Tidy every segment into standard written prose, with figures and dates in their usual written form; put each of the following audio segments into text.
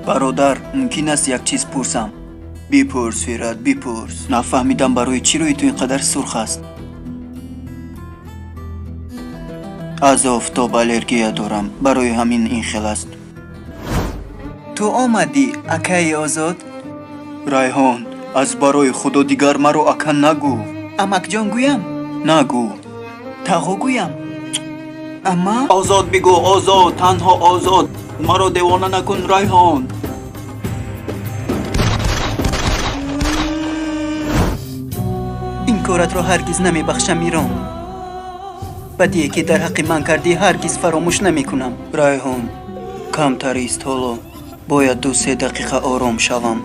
Бародар, мумкин аст як чиз пурсам? Бипурс, Фират, бипурс. Нафаҳмидам, барои чӣ рӯи ту ин қадар сурх аст. Аз офтоб аллергия дорам, барои ҳамин ин хел аст. Ту омадӣ, акаи Озод? Райҳон, аз барои Худо дигар маро ака нагӯ. Амакҷон гӯям? Нагӯ. Тағо гӯям? Ама? Озод бигӯ, Озод, танҳо Озод. Маро девона накун, Райҳон. Ин коратро ҳаргиз намебахшам, Мирон. Бадие ки дар ҳаққи ман кардӣ, ҳаргиз фаромӯш намекунам. Райҳон, камтар ист ҳоло. Бояд 2-3 дақиқа ором шавам.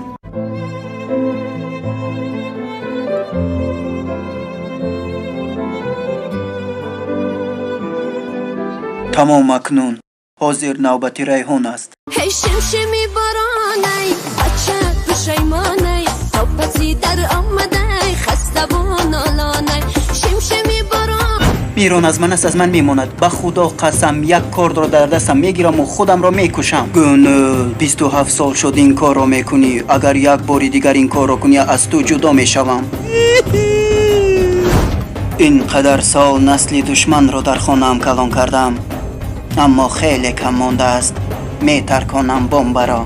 Тамом акнун. Ҳозир навбати Райҳон аст. Ҳей шимшими боронай, бача пушаймонай, то паси дар омадай, хаставу нолонай. Шимшими борон. Мирон аз ман аст, аз ман мемонад. Ба Худо қасам, як кордро дар дастам мегираму худамро мекушам. Гӯнул, 27 сол шуд ин корро мекунӣ. Агар як бори дигар ин корро кунӣ, аз ту ҷудо мешавам. Ин қадар сол насли душманро дар хонаам калон кардам, аммо хеле кам мондааст. Метарконам бомбаро.